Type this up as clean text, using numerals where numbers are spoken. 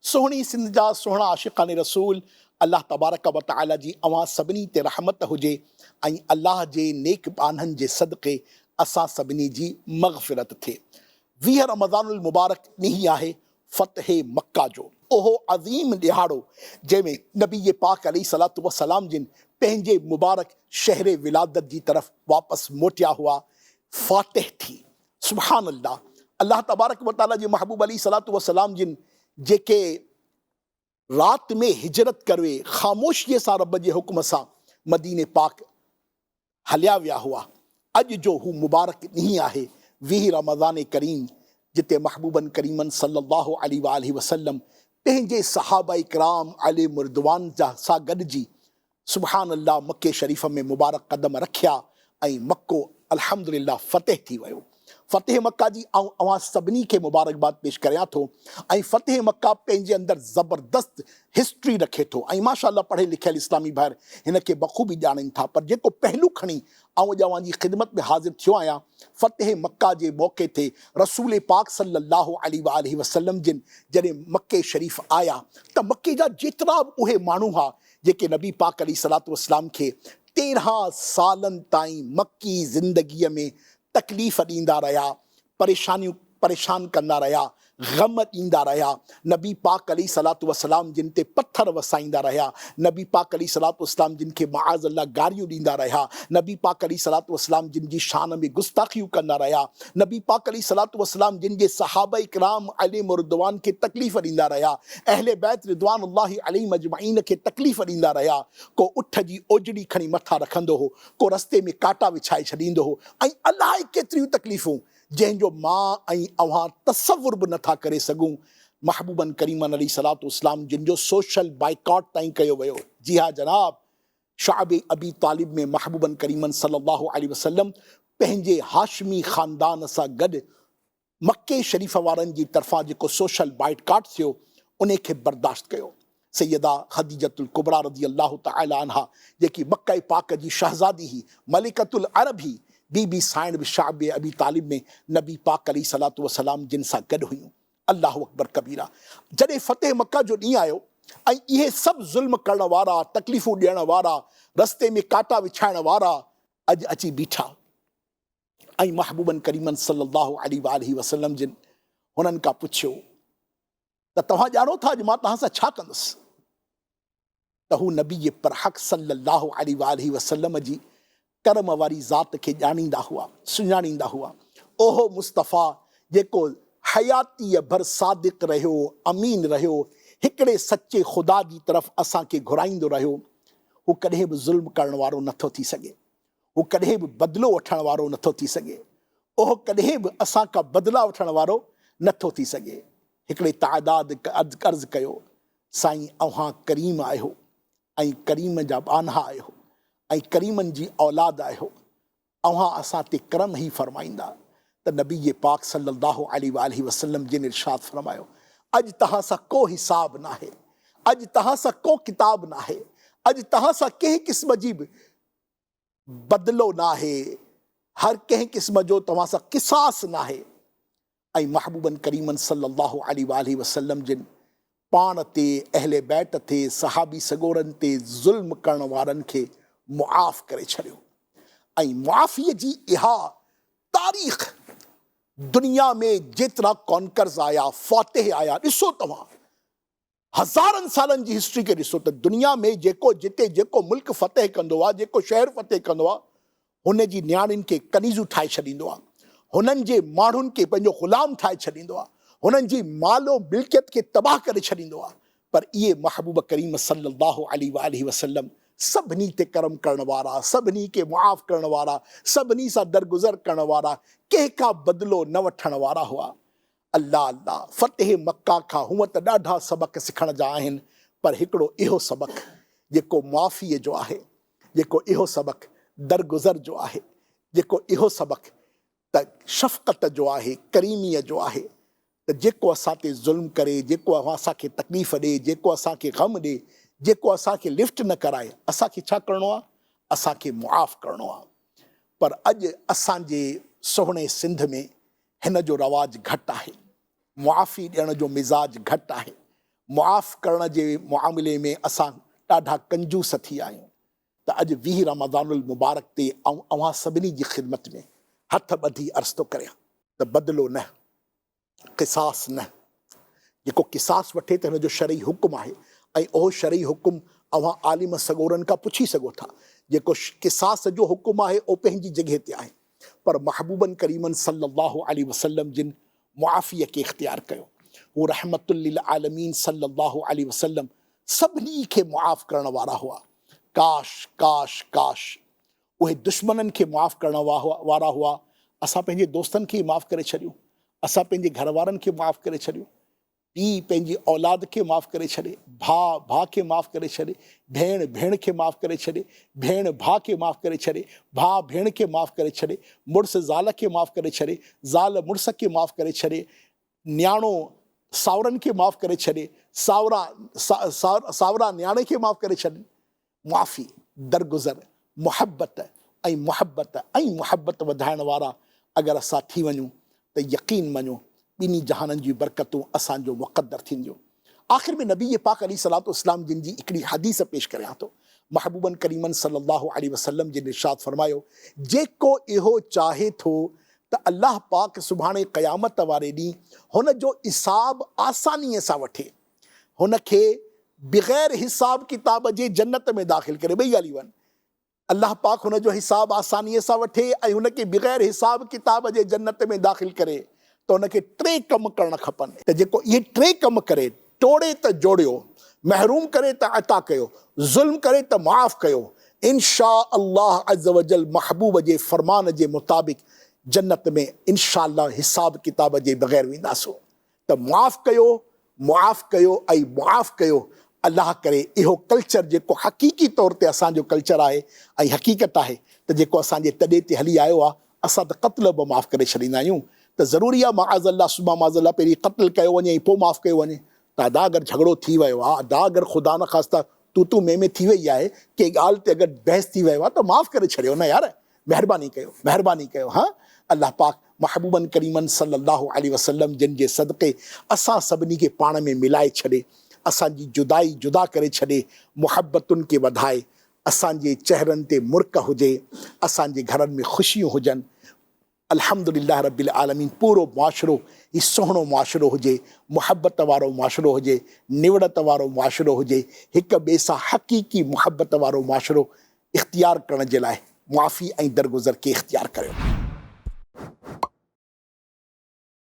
سهڻي سنڌ جا سهڻا عاشقان رسول الله تبارڪ و تعالي جي اوهان سڀني تي رحمت هجي ۽ الله جي نيڪ ٻانهن جي صدقي اسان سڀني جي مغفرت ٿئي. 20 رمضان المبارڪ ڏينهن آهي فتح مڪه جو. اهو عظيم ڏهاڙو جنهن ۾ نبي پاڪ عليه الصلوة والسلام جن پنهنجي مبارڪ شهر ولادت جي طرف واپس موٽيا هئا فاتح ٿي. سبحان الله الله تبارڪ و تعالي جي محبوب عليه الصلوة والسلام جن جيڪي رات ۾ هجرت ڪروي خاموشيء سان رب جي حڪم سان مديني پاڪ هليا ويا هئا. اڄ جو هو مبارڪ ڏينهن آهي 20 رمضان ڪريم جتي محبوبن ڪريمن صلي الله عليه واٰله وسلم پنهنجي صحابه ڪرام عليهم الرضوان جا سان گڏجي سبحان الله مڪي شريف ۾ مبارڪ قدم رکيا ۽ مڪو الحمد لله فتح ٿي ويو. فتح مڪه جي آئون اوهان سڀني کي مبارڪباد پيش ڪريان ٿو ۽ فتح مڪه پنهنجي اندر زبردست هسٽري رکي ٿو ۽ ماشاء الله پڙهيل لکيل اسلامي ڀائر هن کي بخوبي ڄاڻين ٿا پر جيڪو پهلو کڻي آئون اڄ اوهان جي خدمت ۾ حاضر ٿيو آهيان فتح مڪه جي موقعي تي رسول پاڪ صلي الله عليه واٰله وسلم جن جڏهن مڪي شريف آيا ته مڪي جا جيترا به اهي ماڻهو ها جيڪي نبي پاڪ عليه الصلوة والسلام کي 13 سالن تائين مڪي زندگيء ۾ تڪليف ڏيندا رهيا، پريشانيون پريشان ڪندا رهيا، غم ڏيندا رهيا، نبي پاڪ عليه الصلوة والسلام جن تي پٿر وسائيندا رهيا، نبي پاڪ عليه الصلوة والسلام جن کي معاذ الله گاريون ڏيندا رهيا، نبي پاڪ عليه الصلوة والسلام جن جي شان ۾ گستاخيون ڪندا رهيا، نبي پاڪ عليه الصلوة والسلام جن جي صحابه ڪرام عليهم الرضوان کي تڪليف ڏيندا رهيا، اهل بيت رضوان الله عليهم اجمعين کي تڪليف ڏيندا رهيا، ڪو اٺ جي اوجڙي کڻي مٿان رکندو هو، ڪو رستي ۾ ڪاٽا وڇائي ڇڏيندو هو ۽ الائي ڪيتريون تڪليفون جنهن جو مان ۽ اوهان تصور به نٿا ڪري سگهون، محبوبن ڪريمن عليه الصلوة والسلام جن جو سوشل بائيڪاٽ تائين ڪيو ويو، جي ها جناب! شعب ابي طالب ۾ محبوبن ڪريمن صلي الله عليه وسلم پنهنجي هاشمي خاندان سان گڏ مڪي شريف وارن جي طرفان جيڪو سوشل بائيڪاٽ ٿيو انهي کي برداشت ڪيو. سيده خديجة الڪبريٰ رضي الله تعالٰي عنها جيڪي مڪه پاڪ جي شهزادي هئي، ملڪة العرب هئي، بي بي سائڻ به شعب ابي طالب ۾ نبي پاڪ عليه الصلوة والسلام جن سان گڏ هيون. الله اڪبر ڪبيرا جڏهن فتح مڪه جو ڏينهن آيو ۽ اهي سڀ ظلم ڪرڻ وارا، تڪليفون ڏيڻ وارا، رستي ۾ ڪاٽا وڇائڻ وارا اڄ اچي بيٺا ۽ محبوبن ڪريمن صلي الله عليه واٰله وسلم جن هنن کان پڇيو ته توهان ڄاڻو ٿا اڄ مان توهان سان ڇا ڪندس؟ ته هو نبي پرحق صلّي اللّٰه عليه واٰله وسلّم جي ڪرم واري ذات کي ڄاڻيندا هئا، سڃاڻيندا هئا. اهو مصطفيٰ جيڪو حياتيء ڀر صادق رهيو، امين رهيو، هڪڙي سچي خدا جي طرف اسان کي گهرائيندو رهيو، هو ڪڏهن به ظلم ڪرڻ وارو نٿو ٿي سگهي. هو ڪڏهن به بدلو وٺڻ وارو نٿو ٿي سگهي. اهو ڪڏهن به اسان کان بدلا وٺڻ وارو نٿو ٿي سگهي. هڪڙي تعداد عرض ڪيو، سائين اوهان ڪريم آهيو ۽ ڪريم جا ٻانها آهيو ۽ ڪريمن جي اولاد آهيو، اوهان اسان تي ڪرم ئي فرمائيندا ته نبي پاڪ صلي الله عليه واٰله وسلم جن ارشاد فرمايو، اڄ توهان سان ڪو حساب ناهي، اڄ توهان سان ڪو ڪتاب ناهي، اڄ توهان سان ڪنهن قسم جي به بدلو ناهي، هر ڪنهن قسم جو توهان سان قصاص ناهي ۽ محبوبن ڪريمن صلّي اللّٰه عليه واٰله وسلّم جن پاڻ تي، اهل بيت تي، صحابي سڳورن تي ظلم ڪرڻ وارن کي معاف ڪري ڇڏيو ۽ معافيء جي اها تاريخ دنيا ۾ جيترا ڪانڪرز آيا، فاتح آيا، ڏسو توهان هزارن سالن جي هسٽري کي ڏسو ته دنيا ۾ جيڪو جتي جيڪو ملڪ فتح ڪندو آهي، جيڪو شهر فتح ڪندو آهي، هن جي نياڻين کي ڪنيزون ٺاهي ڇڏيندو آهي، هنن جي ماڻهن کي پنهنجو غلام ٺاهي ڇڏيندو آهي، هنن جي مال و ملڪيت کي تباهه ڪري ڇڏيندو آهي، پر اهي محبوب ڪريم صلي الله عليه واٰله وسلم سڀني تي ڪرم ڪرڻ وارا، سڀني کي معاف ڪرڻ وارا، سڀني سان درگذر ڪرڻ وارا، ڪنهن کان بدلو نه وٺڻ وارا هئا. الله الله! فتح مڪه کان هونء ته ڏاڍا سبق سکڻ جا آهن، پر هڪڙو اهو سبق جيڪو معافيء جو آهي، جيڪو اهو سبق درگذر جو آهي، جيڪو اهو سبق ته شفقت جو آهي، ڪريميء جو آهي ته جيڪو اسان تي ظلم ڪري، جيڪو اسان کي تڪليف ڏي، جيڪو اسان کي غم ڏي، جيڪو اسان کي لفٽ نه ڪرائي، اسان کي ڇا ڪرڻو آهي؟ اسان کي معاف ڪرڻو آهي. پر اڄ اسان جي سهڻي سنڌ ۾ هن جو رواج گهٽ آهي. معافي ڏيڻ جو مزاج گهٽ آهي. معاف ڪرڻ جي معاملي ۾ اسان ڏاڍا ڪنجوس ٿي ويا آهيون ته اڄ 20 رمضان المبارڪ تي آئون اوهان سڀني جي خدمت ۾ هٿ ٻڌي عرض ٿو ڪريان ته بدلو نه، قصاص نه، جيڪو قصاص وٺي ته هن جو شرعي حڪم آهي ۽ اهو شرعي حڪم اوهان عالم سڳورن کان پڇي سگهو ٿا، جيڪو قصاص جو حڪم آهي اهو پنهنجي جڳهه تي آهي پر محبوبن ڪريمن صلي الله عليه وسلم جن معافيء کي اختيار ڪيو. هو رحمت للعالمين صلي الله عليه وسلم سڀني کي معاف ڪرڻ وارا هئا. ڪاش! ڪاش! ڪاش! اهي دشمنن کي معاف ڪرڻ وارا هئا. اسان پنهنجي دوستن کي ئي معاف ڪري ڇڏيون. اسان پنهنجي گهر وارن کي معاف ڪري ڇڏيون. پيء پنهنجي اولاد کي معاف ڪري ڇڏي، ڀاء ڀاء کي معاف ڪري ڇڏي، ڀيڻ ڀيڻ کي معاف ڪري ڇڏي، ڀيڻ ڀاء کي معاف ڪري ڇڏي، ڀاء ڀيڻ کي معاف ڪري ڇڏي، مڙس زال کي معاف ڪري ڇڏي، زال مڙس کي معاف ڪري ڇڏي، نياڻو ساورن کي معاف ڪري ڇڏي، ساورا ساورا نياڻي کي معاف ڪري ڇڏن. معافي، درگذر، محبت ۽ محبت ۽ محبت وڌائڻ وارا اگر اسان ٿي وڃون ته يقين مڃو ٻنهي جهانن جون برڪتون اسان جو مقدر ٿينديون. آخر ۾ نبي پاڪ عليه الصلوة والسلام جن جي هڪڙي حديث پيش ڪريان ٿو. محبوبن ڪريمن صلي الله عليه وسلم جن ارشاد فرمايو، جيڪو اهو چاهي ٿو ته الله پاڪ سڀاڻي قيامت واري ڏينهن هن جو حساب آسانيء سان وٺي، هن کي بغير حساب ڪتاب جي جنت ۾ داخل ڪري، ٻئي ڳالهيون آهن. الله پاڪ هن جو حساب آسانيء سان وٺي ۽ هن کي بغير حساب ڪتاب جي جنت ۾ داخل ڪري ته هن کي ٽي ڪم ڪرڻ کپن. ته جيڪو اهي ٽي ڪم ڪري، ٽوڙي ته جوڙيو، محروم ڪري ته عطا ڪيو، ظلم ڪري ته معاف ڪيو، ان شاء الله عزوجل محبوب جي فرمان جي مطابق جنت ۾ ان شاء الله حساب ڪتاب جي بغير وينداسون. ته معاف ڪيو، معاف ڪيو ۽ معاف ڪيو، الله ڪري اهو ڪلچر جيڪو حقيقي طور تي اسان جو ڪلچر آهي ۽ حقيقت آهي ته جيڪو اسان جي تڏي تي هلي آيو آهي اسان ته قتل به معاف ڪري ڇڏيندا آهيون ته ضروري آهي معاذ الله ثم معاذ الله پهرين قتل ڪيو وڃي ۽ پوء معاف ڪيو وڃي ته ادا اگر جهڳڙو ٿي ويو آهي ادا اگر خدا نخواسته تون تون مين مين ٿي وئي آهي ڪنهن ڳالهه تي اگر بحث ٿي ويو آهي ته معاف ڪري ڇڏيو نه يار مهرباني ڪيو مهرباني ڪيو ها الله پاڪ محبوبن ڪريمن صلي الله عليه وسلم جن جي صدقي اسان سڀني کي پاڻ ۾ ملائي ڇڏي اسان جي جدائي جدا ڪري ڇڏي محبتن کي وڌائي اسان جي چهرن تي مرڪ هجي اسان جي گهرن ۾ خوشيون هجن الحمد لله رب العالمين پورو معاشرو هي سهڻو معاشرو هجي، محبت وارو معاشرو هجي، نوڙت وارو معاشرو هجي، هڪ ٻئي سان حقيقي محبت وارو معاشرو اختيار ڪرڻ جي لاء معافي ۽ درگذر کي اختيار ڪريو.